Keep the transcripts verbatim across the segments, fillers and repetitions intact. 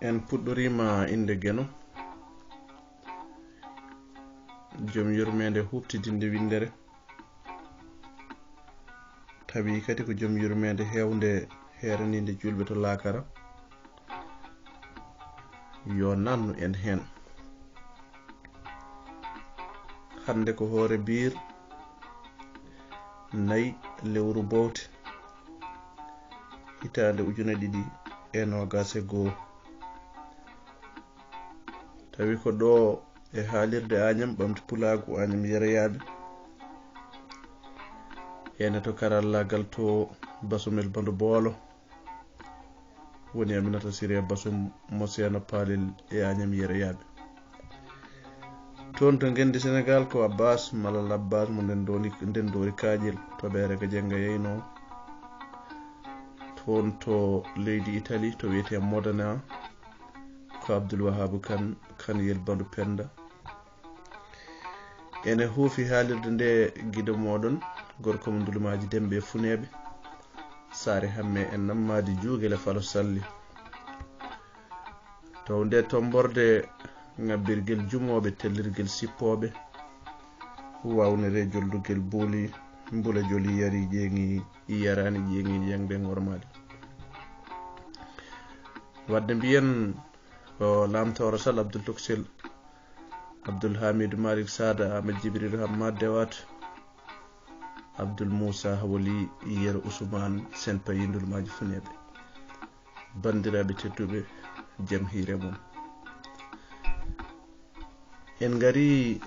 En puɗɗoriima innde Geno, jom yurmeende huuɓtidinde winndere, tawi kadi ko jom yurmeende heewnde heeraniinde juulɓe to laakara. Yo nannu en heen. Hannde ko hoore biir nayi lewru bowte, hitaande ujune ɗiɗi e noogaas e goo. Tawi ko ɗo e haalirde Añam, ɓamti pulaagu Añam Yereyaaɓe. Ene to karallaagal to Basumel Bandu Boolo. Woni Aminata Siré Basum mo Seeno Paalel e Añam Yereyaaɓe. Toon to ngenndi Senegaal ko Abbas Malal Abbas mo nden dooni, nden doori Kaaƴel to Ɓeere Gajenga yeynoo. Toon to leydi Itali to wiyetee Modena ko Abdul Wahabu Kan, Kan Yel Bandu Penda. Ene huufi haalirde nde giɗo mooɗon, gorko mo Ndulumaaji Demɓe e Funeeɓe, Saare Hamme e Nammaadi Juugel e Falo Salli. Taw nde tomborde ŋabbirgel jumooɓe, tellirgel sippooɓe, wawnere joldugel buuli, mbula joli yari ƴeeŋi, yaraani ƴeeŋi ƴeeŋɓe ŋormaali. Wadde mbiyen ko Laamtooro Sal Abdul Tuksel, Abdul Hamidu Malik Sada, Ahmed Jibril Hammad Dewat, Abdul Musa Hawali, Yero Usman, Sen Payi Ndulmaaji Funeeɓe. Banndiraaɓe tedduɓe, jam hiire mon. En ngari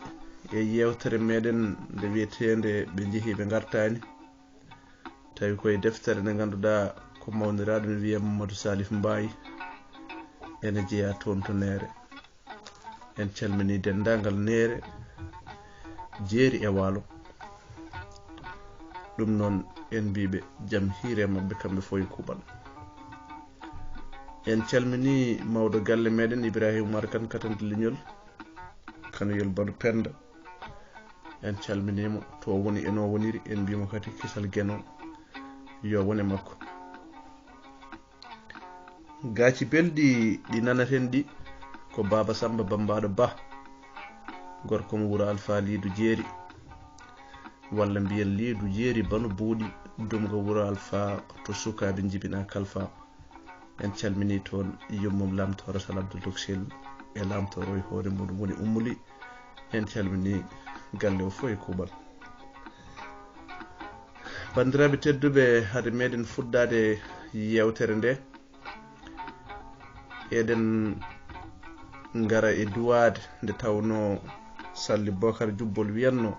e yeewtere meɗen nde wiyeteende Ɓe Njehi Ɓe Ngartaani. Tawi koye deftere nde ngannduɗaa ko mawniraaɗo ne wiyee Mamadou Salif Mbaye, ene jeyaa toon to Neere. En calminii denndaangal Neere, Jeeri e Waalo. Ɗum noon en mbiiɓe jam hiire maɓɓe kamɓe fof e kuuɓal. En calminii mawɗo galle meɗen Ibrahima Umar Kan, Katante Leñol, Kanoyel Bano Penda. En calminiimo to o woni, eno woniri, en mbiimo kadi kisal Geno yo wone makko. Gaaci belɗi ɗi nanaten ɗi ko Baaba Samba Bambaɗo Ba, gorko mo wuro Alfa Liidu Jeeri, walla mbiyen Liidu Jeeri Bano Buuɗi, dumga wuro Alfa to sukaaɓe njibina kalfa. En calminii toon yummum Laamtooro Sal Abdul Tuksel e Laamtooro e hoore mum woni Ummuli. En calminii galle o fof e kuuɓal. Banndiraaɓe tedduɓe, hade meɗen fuɗɗaade yeewtere nde, eɗen ngara e duwaade nde tawnoo Salli Bokar Jubbol wiyatnoo,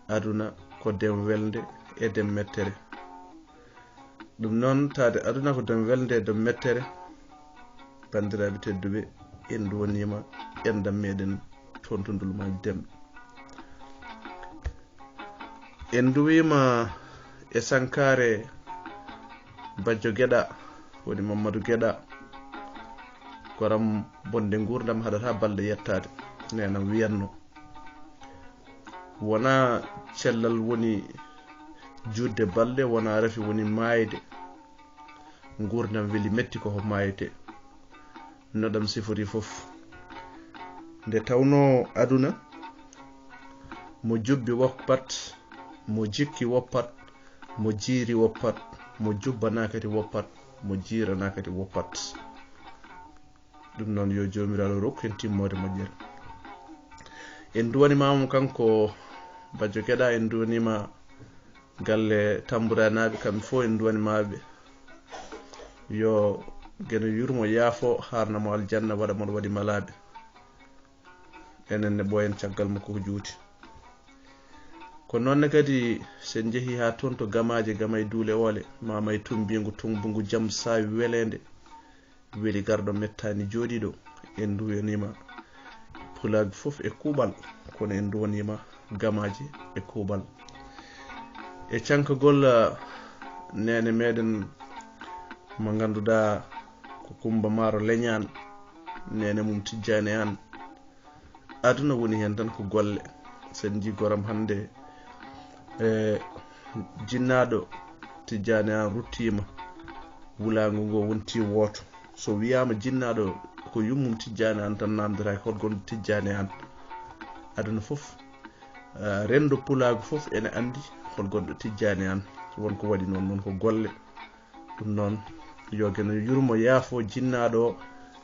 aduna ko dem welnde e dem mettere. Ɗum noon, taade aduna ko dem welnde e dem mettere, banndiraaɓe tedduɓe, en nduwaniima enɗam meɗen toon to Ndulmaaji Demɓe. En nduwiima e sankaare Bajjo Geɗa, woni Mamadou Geɗa, goram bonde nguurndam haɗata balɗe yettaade, neenam wiyatnoo. Wonaa cellal woni juutde balɗe, wonaa rafi woni maayde. Nguurndam weli metti ko ko maayetee. No ɗam sifori fof. Nde tawnoo aduna, mo jubbi woppat, mo jikki woppat, mo jiiri woppat, mo jubbanaa kadi woppat, mo jiiranaa kadi woppat. Ɗum noon, yo Joomiraaɗo rokku en timmoode moƴƴere. En nduwaniima mo kanko Bajjo Geɗa, en nduwaniima galle Tamburanaaɓe, kamɓe fof en nduwaniima ɓe. Yo Geno yurmo, yaafo, haarna mo aljanna, waɗa mo ɗo waɗi malaaɓe. Enen ne ɓooyen caggal makko ko juuti. Ko noon ne kadi, so en njehii haa toon to Gamaaje, Gamay Duule Oole, Mamay Tummbiingu, Tummbungu, jam saawi weleende. Weli garɗo mettaani jooɗiiɗo. En nduwaniima pulaagu fof e kuuɓal, kono en nduwaniima Gamaaji e kuuɓal. E cankagol, ah, neene meɗen mo ngannduɗaa ko Kummba Maaro Leñaan, neene mum Tijjaani Aan. Aduna woni heen tan ko golle. So en njii goram hannde, e jinnaaɗo Tijjaani Aan ruttiima, wulaango ngo wonti wooto. So wiyaama jinnaaɗo ko yummum tijjaani aan tan, naamndoraaki hol gonɗo tijjaani aan. Aduna fof, eh, renndo pulaagu fof ene anndi hol gonɗo tijjaani aan. Won ko waɗi noon, noon ko golle. Ɗum noon, yo Geno yurmo, yaafo jinnaaɗo o,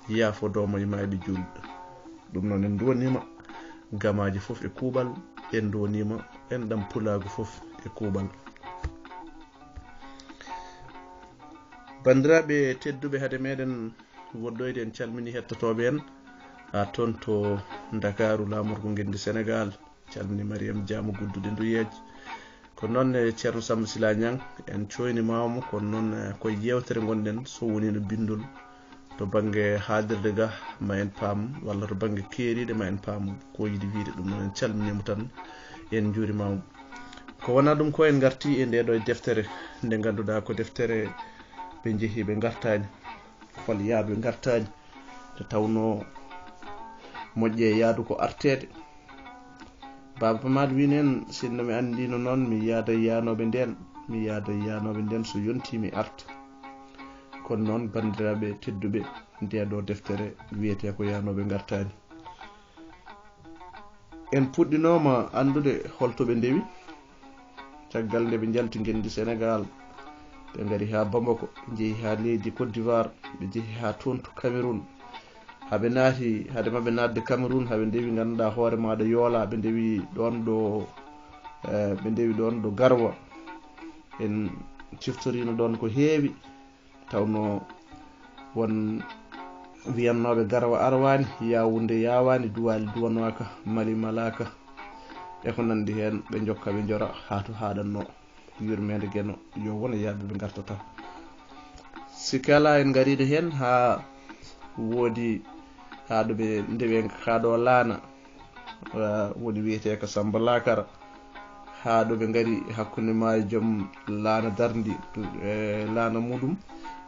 yaafo doomo e maayɓe juulɓe. Ɗum noon, en nduwaniima gamaaji fof e kuuɓal, en nduwaniima enɗam pulaagu fof e kuuɓal. Banndiraaɓe tedduɓe, hade meɗen woɗɗoyde, en calmini hettotooɓe en haa toon to Ndakaaru, laamorgo ngenndi Senegaal. Calmini Mariam Jaama Guddude Nduyeeje. Ko noon, eh, Ceerno Samba Sila Ñaŋ, en cooynimaama mo, kono noon, eh, ko e yeewtere ngonɗen, so woniino binndol to bannge haalirde ga, ma en paam, walla to bannge keeriiɗe, ma en paam ko yiɗi wiyde. Ɗum noon, en calminiima tan, en njuurimaama. Ko wonaa ɗum ko, en ngartii e ndee ɗoo deftere, nde ngannduɗaa ko deftere ɓe njehi ɓe ngartaani. Hol yahdu ɓe ngartaani? Nde tawnoo moƴƴe yahdu ko arteede. Baaba Maal wiyi noon, sinno mi anndiino noon, mi yaada yaanooɓe ndeen, mi yaada yaanooɓe ndeen, so yontii mi arta. Kono noon, banndiraaɓe tedduɓe, ndee ɗoo deftere wiyetee ko Yaanooɓe Ngartaani. En puɗɗinooma anndude hol to ɓe ndewi. Caggal nde ɓe njalti ngenndi Senegaal, ɓe ngari haa Bamako, ɓe njehi haa leydi Côte d'Ivoire, ɓe njehi haa toon to Cameroun. Haa ɓe naati, hade maɓɓe naatde Cameroun, haa ɓe ndewi, ngannduɗaa hoore maaɗa Yoola, ɓe ndewi ɗoon ɗo, eh, ɓe ndewi ɗoon ɗo Garwa. En ciftoriino ɗoon ko heewi. Tawnoo won wiyannooɓe Garwa arwaani, Yaawunde yaawaani, Duwaali duwanoaka, Mali malaaka, e ko nanndi heen, ɓe njokka, ɓe njora, haa to haaɗannoo. Yurmeende Geno yo won e yahɓe ɓe ngartata. Si kala en ngariino heen, haa woodi haa ɗo ɓe ndewi kaa ɗo laana, eh, woni wiyetee ko Samba Lakara. Haa ɗo ɓe ngari hakkunde maayo joom laana darndi, eh, laana muɗum,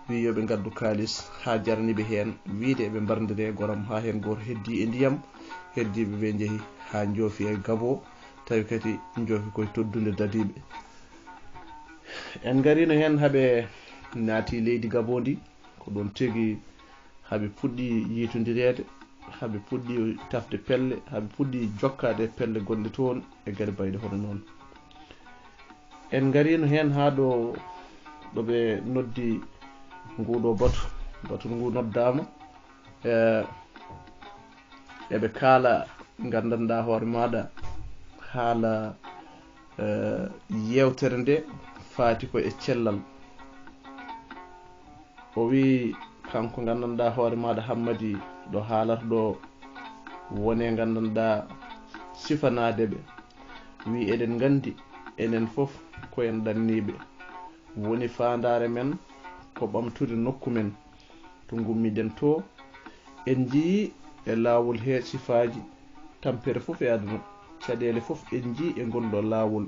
wi yo ɓe ngaddu kaalis, haa jarani ɓe heen, wiide eɓe mbarndire goram, haa heen gooto heddii e ndiyam, heddiiɓe ɓe njehi haa njoofi e Gabo, tawi kadi njoofi koye toddunde dadiiɓe. En ngariino heen haa ɓe naati leydi Gabo ndi, ko ɗoon tigi haa ɓe puɗɗi yiitondireede, haa ɓe puɗɗi tafde pelle, haa ɓe puɗɗi jokkaade e pelle gonɗe toon e garibayɗe hono noon. En ngariino heen haa ɗo, ɗo ɓe noddi nguɗo batu, batu ngu noddaama, eh, eɓe kaala, nganndanɗaa hoore maaɗa, haala, eh, yeewtere nde faati ko e cellal. O wii, kanko nganndanɗaa hoore maaɗa Hammadi, ɗo haalata ɗo, woni nganndanɗaa sifanaade ɓe. Wii, eɗen nganndi, enen fof ko en ɗanniiɓe. Woni faandaare men ko ɓamtude nokku men to ngummiɗen to. En njiyii e laawol hee sifaaji tampere fof e aduna, caɗeele fof en njiyii e ngol ɗo laawol.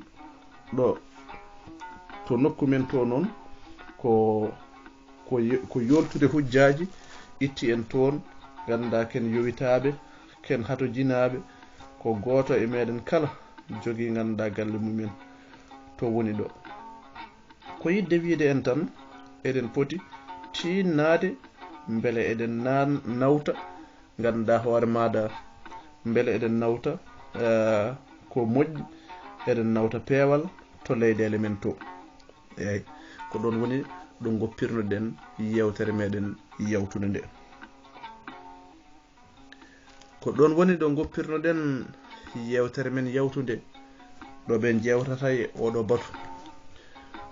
Ɗo to nokku men to noon ko, ko ye-, ko yoltude hujjaaji itti en toon, nganndaa ken yowitaaɓe, ken hatojinaaɓe, ko gooto e meɗen kala jogii nganndaa galle mumen to woni ɗo. Ko yiɗde wiyde en tan, eɗen poti tiinnaade mbele eɗen naan-, nawta nganndaa hoore maaɗa, mbele eɗen nawta, eh, ko moƴƴi, eɗen nawta peewal to leyɗeele men to. Eey, ko ɗoon woni ɗo ngoppirnoɗen yeewtere meɗen yawtunde nde. Ko ɗoon woni ɗo ngoppirnoɗen yeewtere men yawtunde, ɗo ɓe njeewtata e oɗo batu.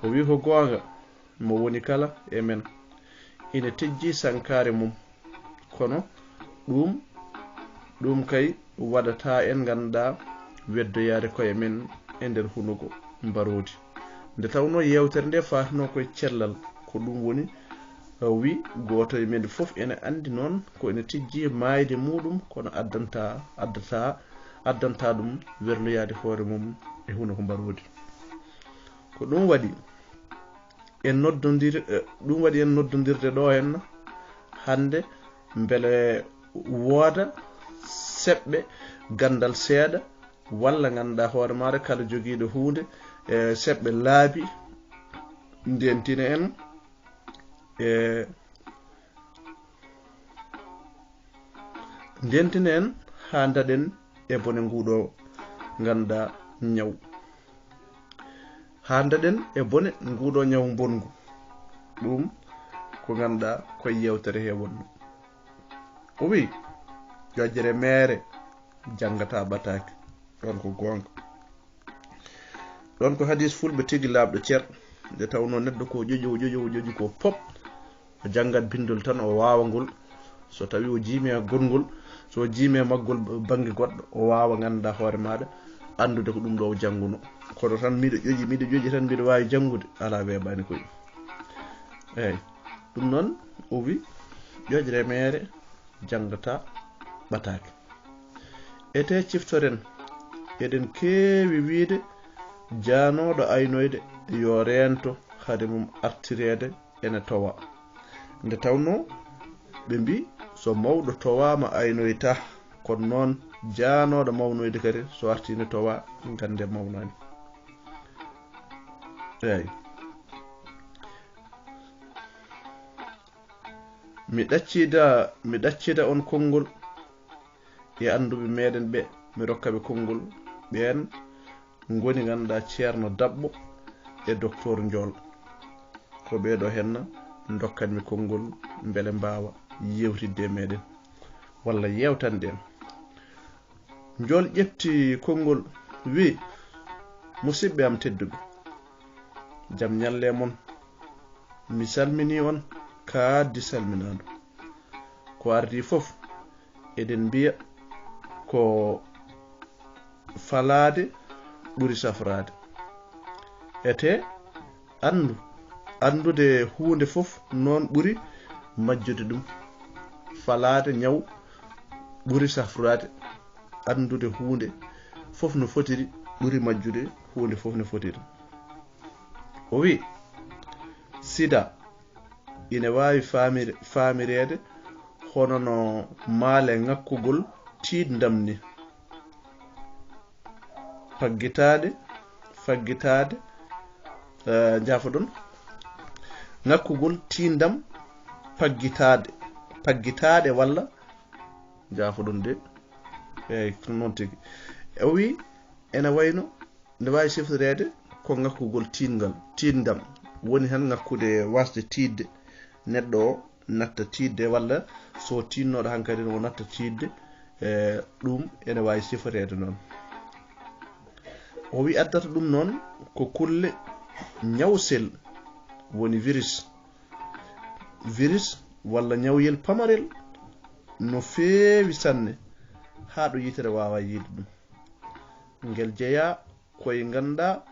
O wii ko goonga, mo woni kala e men ina tijji sankaare mum, kono ɗum, ɗum kay waɗataa en nganndaa weddoyaade koye men e nder hunuko mbaroodi. Nde tawnoo yeewtere nde faatnoo koye cellal, ko ɗum woni, o wi, gooto e men fof ene anndi noon ko ene tijji maayde muuɗum, kono addanta, addata, addanta ɗum werloyaade hoore mum e hunuko mbaroodi. Ko ɗum waɗi en noddondir-, eh, ɗum waɗi en noddondirde ɗo henna hannde, mbele wooda seɓɓe ganndal seeɗa, walla ngannduɗaa hoore maaɗa kala jogiiɗo huunde, e seɓɓe laabi, ndentina en, e Ndentinen haa ndaɗen e bone nguuɗo ngannduɗaa ñaw. Haa ndaɗen e bone nguuɗo ñaw mbonngu. Ɗum ko ngannduɗaa ko yewtere he wonno. O wi, ƴoƴre meere janngataa ɓataake. Ɗon ko goonga. Ɗon ko hadis fulɓe tigi laaɓɗo cer. Nde tawnoo neɗɗo ko ƴoƴowo, ƴoƴowo, ƴoƴi ko pop. O janngat binndol tan, o waawa ngol. So tawii o jiimi e gonngol, so o jiimi e maggol bannge goɗɗo, o waawa ngannduɗaa hoore maaɗa, anndude ko ɗum ɗo o jannguno. Kono tan miɗo ƴoƴi, miɗo ƴoƴi tan, miɗo waawi janngude, alaa weeɓaani koy. Eey, ɗum noon o wi, ƴoƴre meere janngataa ɓataake. Etee ciftoren, eɗen keewi wiyde jaanooɗo aynoyde yo reento hade mum artireede ene towaa. Nde tawnoo ɓe mbii so mawɗo towaama aynoytaa, kono noon jaanooɗo mawnoyde kadi so artii ne towaa, nganndee mawnaani. Eey. Mi ɗaccida, mi ɗaccida on konngol e annduɓe meɗen ɓe, mi rokka ɓe konngol. Ɓeen ngoni ngannduɗaa Ceerno Daɓɓo e Doktor Njool. Ko ɓee ɗo henna ndokkanmi konngol mbele mbaawa yewtidde e meɗen walla yewtande en. Njool ƴefti konngol, wi, musidɓe am tedduɓe, jam ñalle mon. Mi salminii on kaaddi salminaandu. Ko ardii fof, eɗen mbiya ko falaade ɓuri safraade. Etee, anndu, anndude huunde fof noon ɓuri majjude ɗum. Falaade ñaw ɓuri safraade. Anndude huunde fof no fotiri ɓuri majjude huunde fof no fotiri. O wi, sida ina waawi faamire-, faamireede hono no maale ŋakkugol tiiɗndam ni. Paggitaade, faggitaade, eh, njaafoɗon. Ŋakkugol tiiɗndam, paggitaade, paggitaade walla, njaafoɗon de. Eey, ko noon tigi. O wi, ene wayno, nde waawi siftoreede ko ŋakkugol tiiɗngal, tiiɗndam. Woni tan ŋakkude, waasde tiiɗde, neɗɗo o natta tiiɗde, walla so tiiɗnooɗo hankadi o natta tiiɗde, e, ɗum ene waawi siforeede noon. O wi addata ɗum noon ko kulle ñawsel, woni virus. Virus walla ñawyel pamarel no feewi sanne, haa ɗo yitere waawaa yiide ɗum. Ngel jeyaa koye ngannduɗaa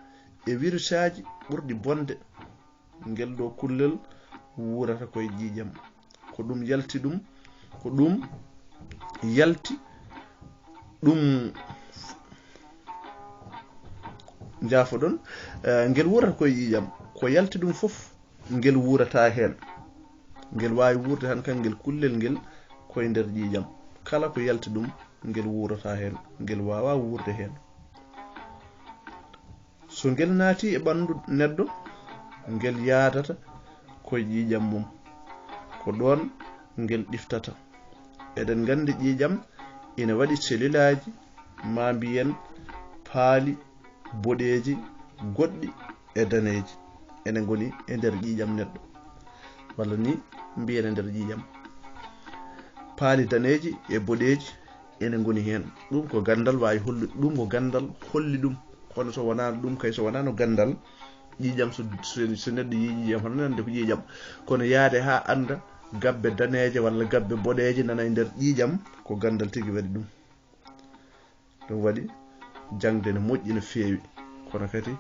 e wirusaaji ɓurɗi bonde. Ngel ɗo kullel wuurata koye ƴiiƴam. Ko ɗum yalti ɗum, ko ɗum yalti ɗum, njaafoɗon, eh, ngel wuurata koye ƴiiƴam. Ko yalti ɗum fof, ngel wuurata heen. Ngel waawi wuurde tan kan ngel kullel ngel koye nder ƴiiƴam. Kala ko yalti ɗum, ngel wuurata heen. Ngel waawaa wuurde heen. So ngel naatii e ɓanndu neɗɗo, ngel yaadata koye ƴiiƴam mum. Ko ɗoon ngel ɗiftata. Eɗen nganndi ƴiiƴam ina waɗi selilaaji, maa mbiyen paali boɗeeji goɗɗi e daneeji ene ngoni e nder ƴiiƴam neɗɗo, walla ni mbiyen e nder ƴiiƴam. Paali daneeji e boɗeeji ene ngoni heen. Ɗum ko ganndal waawi hollu-, ɗum ko ganndal holli ɗum. Kono so wonaano ɗum kay, so wonaano ganndal, ƴiiƴam so, so, so neɗɗo yii ƴiiƴam, hono nande ko ƴiiƴam. Kono yaade haa annda gabbe daneeje walla gabbe boɗeeje nana e nder ƴiiƴam, ko ganndal tigi waɗi ɗum. Ɗum waɗi jaŋde ne moƴƴi no feewi. Kono kadi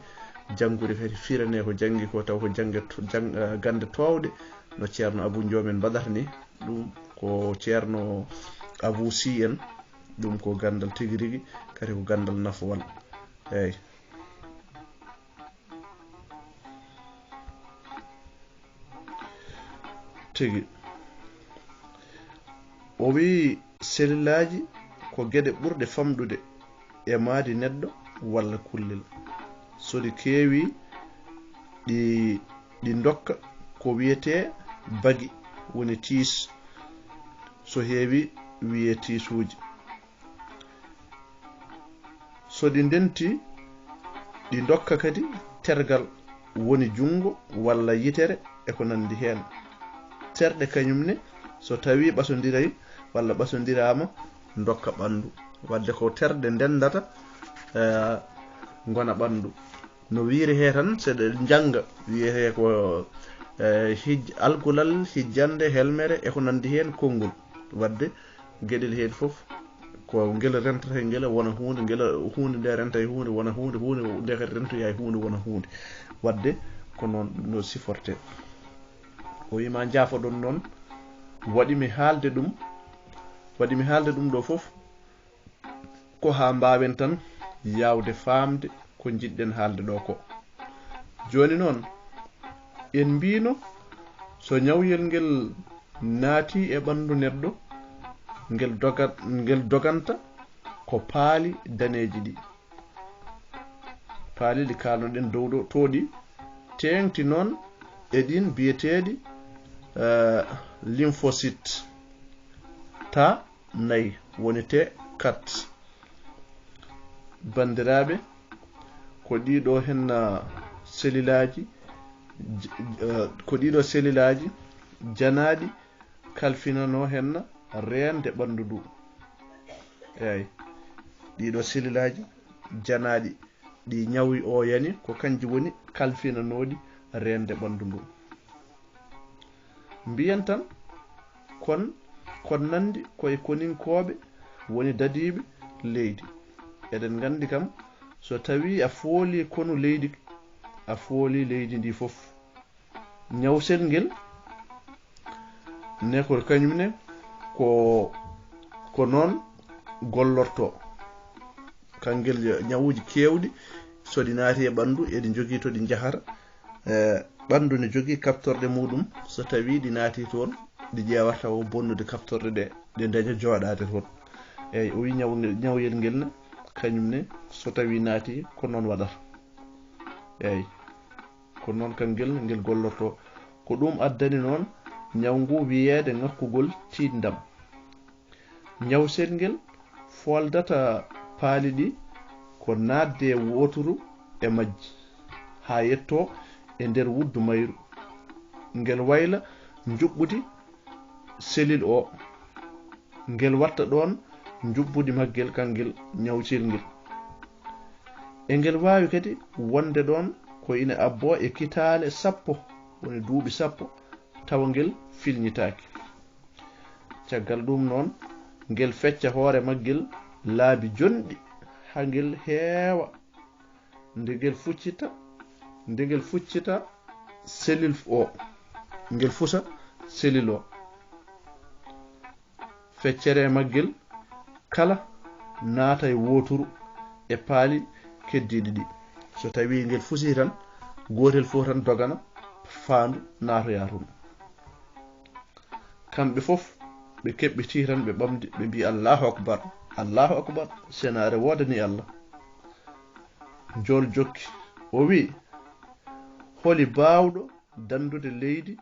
janngude kadi firane ko janngi ko taw ko jannge to-, jang-, eh, gannde toowɗe no Ceerno Abuu Njoomen mbaɗata ni. Ɗum ko Ceerno Abuu Si en. Ɗum ko ganndal tigi rigi, kadi ko ganndal nafowal. Eey. Tigi. O wiyi selilaaji ko geɗe ɓurɗe famɗude e maadi neɗɗo walla kullel. So ɗi keewi, ɗi, ɗi ndokka ko wiyetee bagi, woni tiis. So heewi, wiyee tiisuuji. So ɗi ndentii, ɗi ndokka kadi tergal, woni junngo walla yitere e ko nanndi heen. Terɗe kañum ne, so tawii ɓasondiray walla ɓasondiraama, ndokka ɓanndu. Wadde ko terɗe ndenndata, eh, ngona ɓanndu. No wiyri hee tan, so ɗe njannga, wiyetee ko, eh, hij-, alkulal, hijjannde, helmere e ko nanndi heen, konngol. Wadde geɗel heen fof ko ngel rentata e ngel wona huunde, ngel huunde nde renta e huunde wona huunde, huunde nde kadi rentoya e huunde wona huunde. Wadde ko noon no sifortee. O wiima njaafoɗon noon, waɗi mi haalde ɗum, waɗi mi haalde ɗum ɗo fof, ko haa mbaawen tan yaawde faamde ko njiɗɗen haalde ɗo ko. Jooni noon, en mbiino so ñawyel ngel naatii e ɓanndu neɗɗo, ngel dogat-, ngel doganta ko paali daneeji ɗi. Paali ɗi kaalnoɗen dow ɗo, to ɗi teeŋti noon e ɗiin biyeteeɗi, eh, lymphocyte ta nayi, woni T quatre. Banndiraaɓe, ko ɗiɗo henna selilaaji, j-, eh, ko ɗiɗo selilaaji janaaɗi kalfinanoo henna reende ɓanndu ndu. Eey, ɗiɗo selilaaji janaaɗi ɗi ñawi o yani, ko kanji woni kalfinanooɗi reende ɓanndu ndu. Mbiyen tan, kon, kon nanndi koye koninkooɓe woni dadiiɓe leydi. Eɗen nganndi kam, so tawii a foolii konu leydi, a foolii leydi ndi fof. Ñawsel ngel ne ko kañum ne ko, ko noon gollorto. Kangel ñawuuji keewɗi, so ɗi naati e ɓanndu, eɗi njogii to ɗi njahata. Eh, ɓanndu ne jogii kaptorɗe muɗum, so tawii ɗi naati toon, ɗi ƴeewata o bonnude kaptorɗe ɗe, ɗe ndaña jooɗaade toon. Eey, o wi ñaw-, ñawyel ngel ne, kañum ne, so tawii naati, ko noon waɗata. Eey, ko noon kangel ngel gollorto. Ko ɗum addani noon ñaw ngu wiyeede ŋakkugol tiiɗndam. Ñawsel ngel foldata paali ɗi ko naatde e wooturu e majji, haa yettoo e nder wuddu mayru. Ngel wayla njuɓɓudi selil o. Ngel watta ɗoon njuɓɓudi maggel kangel ñawsel ngel. E ngel waawi kadi wonde ɗoon ko ina abboo e kitaale sappo, woni duuɓi sappo, tawa ngel filñitaaki. Caggal ɗum noon, ngel fecca hoore maggel laabi jonɗi, haa ngel heewa. Nde ngel fuccita, nde ngel fuccita selil o, ngel fusa selil o. Feccere maggel kala naata e wooturu e paali keddiiɗi ɗi. So tawii ngel fusii tan, gootel fof tan dogana faandu naatoya toon. Kamɓe fof ɓe keɓɓitii tan ɓe ɓamdi, ɓe mbii, "Allahu akbar, Allahu akbar, senaare woodanii Allah." Njool jokki, o wii, "Holi baawɗo danndude leydi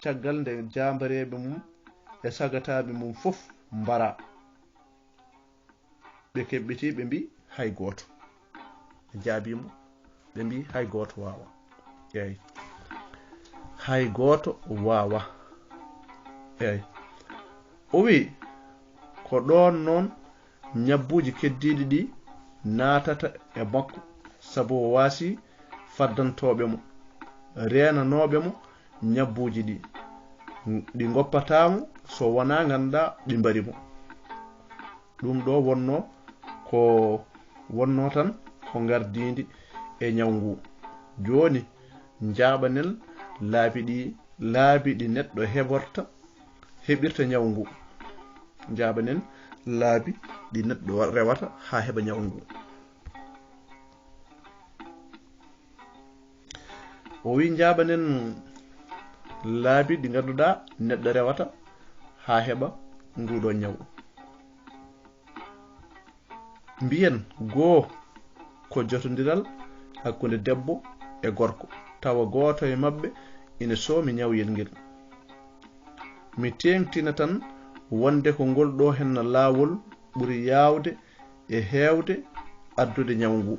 caggal nde jaambareeɓe mum e sagataaɓe mum fof mbaraa?" Ɓe keɓɓitii, ɓe mbii, "Hay gooto." Ɓe jaabii mo, ɓe mbii, "Hay gooto waawaa." Eey. "Hay gooto waawaa." Eey. O wii, ko ɗoon noon ñabbuuji keddiiɗi ɗi naatata e makko, sabu o waasii faddantooɓe mo, reenanooɓe mo ñabbuuji ɗi. Ɗi ngoppataa mo so wonaa ngannduɗaa ɗi mbari mo. Ɗum ɗo wonnoo ko, wonnoo tan ko ngardiindi e ñaw ngu. Jooni, njaaɓanen laabi ɗi, laabi ɗi neɗɗo heɓorta, heɓirta ñaw ngu. Njaaɓanen laabi ɗi neɗɗo wa-, rewata haa heɓa ñaw ngu. O wi, njaaɓanen laabi ɗi ngannduɗaa neɗɗo rewata haa heɓa nguɗo ñaw. Mbiyen goo ko jotondiral hakkunde debbo e gorko, tawa gooto e maɓɓe ina soomi ñawyel ngel. Mi teeŋtina tan wonde ko ngol ɗo henna laawol ɓuri yaawde e heewde addude ñaw ngu.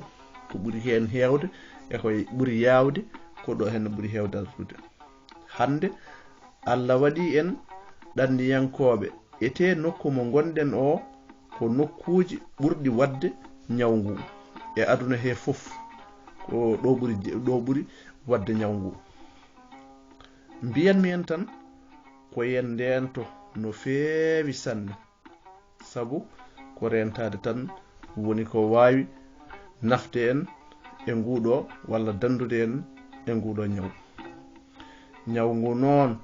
Ko ɓuri heen heewde e ko ɓuri yaawde, ko ɗo henna ɓuri heewde addude. Hannde, Allah waɗi en ɗanniyankooɓe, etee nokku mo ngonɗen o ko nokkuuji ɓurɗi waɗde ñaw ngu e aduna he fof. Ko ɗo ɓuri je-, ɗo ɓuri waɗde ñaw ngu. Mbiyanmi en tan, ko en ndeento no feewi sanne, sabu ko reentaade tan woni ko waawi nafde en e nguuɗo walla danndude en e nguuɗo ñaw. Ñaw ngu noon,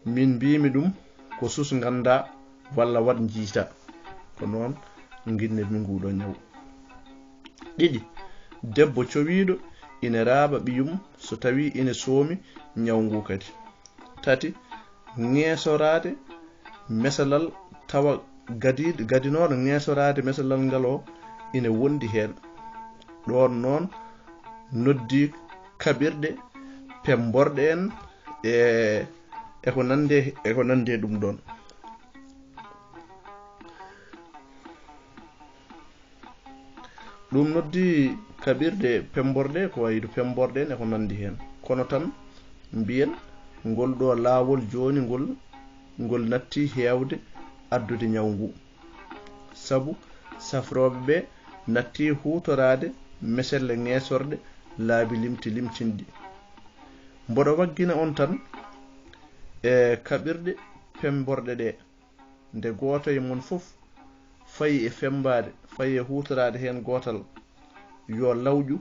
min mbiimi ɗum ko sus ngannda walla waɗ njiita. Ko noon nginnirmi nguuɗo ñaw. Ɗiɗi, debbo cowiiɗo ine raaɓa ɓiyum so tawii ine soomi ñaw ngu kadi. Tati, ŋeesoraade mesalal tawa gadiid-, gadinooɗo ŋeesoraade mesalal ngal o ine wondi heen. Ɗoon noon noddi kaɓirɗe, pemborɗe en e, e ko nande, e ko nande ɗum ɗoon. Ɗum noddi kaɓirɗe pemborɗe, ko wayi no pemborɗe en e ko nandi heen. Kono tan mbiyen ngol ɗo laawol jooni ngol, ngol natti heewde addude ñaw ngu. Sabu safrooɓe ɓe natti huutoraade meselle ŋeesorɗe laabi limti limtinɗi. Mboɗo waggina on tan e kaɓirɗe pemborɗe ɗe. Nde gooto e mon fof fayi e femmbaade, fayi e huutoraade heen gootal, yo lawƴu,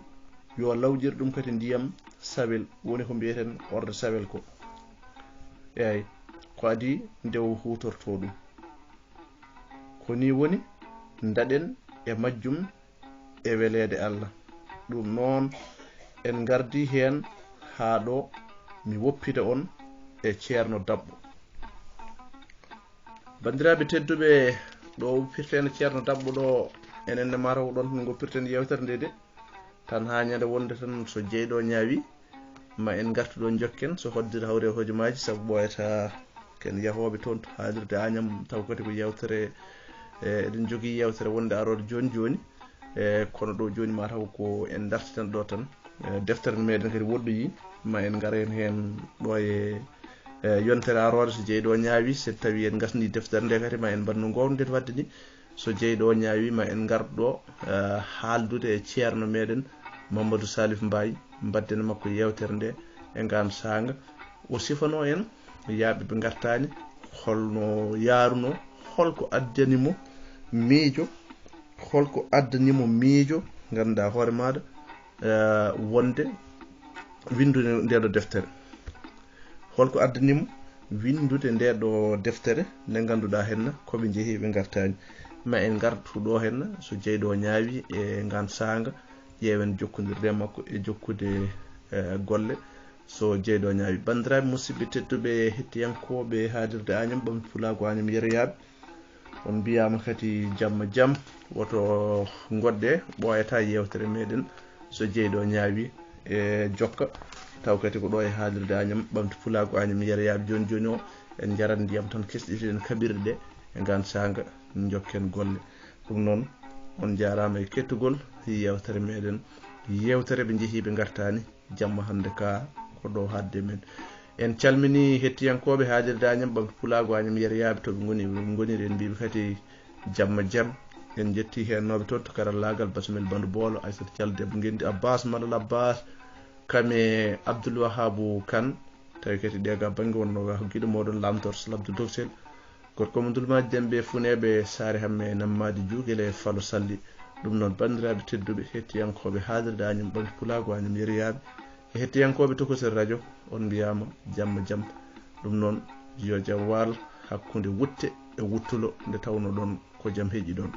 yo lawƴir ɗum kadi ndiyam sawel, woni ko mbiyeten eau de Javel ko. Eey, ko adii nde o huutortoo ɗum. Ko nii woni, ndaɗen e majjum e weleede Allah. Ɗum noon, en ngardii heen haa ɗo, mi woppita on e Ceerno Daɓɓo. Banndiraaɓe tedduɓe, ɗo pirten Ceerno Daɓɓo ɗo, enen ne mataw ɗon ngo pirten yeewtere nde de. Tan haa ñande wonde tan so jeyɗo ñaawi, ma en ngartu ɗo njokken, so hoddire hawre hojomaaji, sabu ɓooyata ken yahooɓe toon to haalirde Añam, taw kadi ko yeewtere, e, eɗen njogii yeewtere wonde aroore jooni jooni. E, kono ɗo jooni mataw ko en dartitan ɗo tan. E, deftere meɗen kadi woɗɗoyi, ma en ngar en heen ɗo e, e, yontere aroore so jeyɗo ñaawi, so tawi en ngasni deftere nde kadi ma en mbaɗ no ngoownoɗen waɗde ni. So jeyɗo o ñaawi ma en ngar ɗo, e, haaldude e ceerno meɗen Mamadou Salif Mbaye, mbadden makko yeewtere nde e ngaan saanga. O sifano en yaaɓe ɓe ngartaani, holno yaaruno, holko addani mo miijo, holko addani mo miijo, ngannduɗaa hoore maaɗa, e, wonde winndude nde ɗo deftere. Holko addani mo winndude nde ɗo deftere nde ngannduɗaa henna ko ɓe njehi ɓe ngartaani. Ma en ngartu ɗo henna so jeyɗo o ñaawi e ngaan saanga, ƴeewen jokkondirde e makko e jokkude, e, golle so jeyɗo o ñaawi. Banndiraaɓe musidɓe tedduɓe hettiyankooɓe haalirde Añam Ɓamtu Pulaagu Añam Yeroyaaɓe, on mbiyaama kadi jamma jam, woto ngoɗɗe ɓooyata yeewtere meɗen so jeyɗo ñaawi e jokka. Taw kadi ko ɗo e haalirde Añam Ɓamtu Pulaagu Añam Yeroyaaɓe jooni jooni o, en njarat ndiyam tan kesɗiten kaɓirɗe ɗe e ngaan saanga, njokken golle. Ɗum noon, on njaaraama e kettugol yeewtere meɗen, yeewtere ɓe njehi ɓe ngartaani. Jamma hannde ka ko ɗo haadde men. En calmini hettiyankooɓe haalirde Añam Ɓamtu Pulaagu Añam Yeroyaaɓe to ɓe ngoni, ɓe ngoniri, en mbiiɓe kadi jamma jam. En njetti heennooɓe toon to karallaagal, Basmel Bandu Boolo, Aysata Thial, Debbo Ngenndi, Abbas Malal Abbas, kam e Abdoul Wahabu Kan, tawi kadi ɗe ga bannge wonnoo ga ko giɗo mooɗon Lamtor Sal Abdou Doksel, gorko mo Ndulmaaji Dembe Funeeɓe, Saare Hamme, Nammaadi Juugele, Falo Salli. Ɗum noon, banndiraaɓe tedduɓe, hettiyankooɓe haalirde Añam Ɓamtu Pulaagu Añam Yeroyaaɓe, e hettiyankooɓe Tokosel Radio, on mbiyaama jamma jam. Ɗum noon, yo jam waal hakkunde wutte e wuttulo, nde tawno ɗon ko jam heƴi ɗon.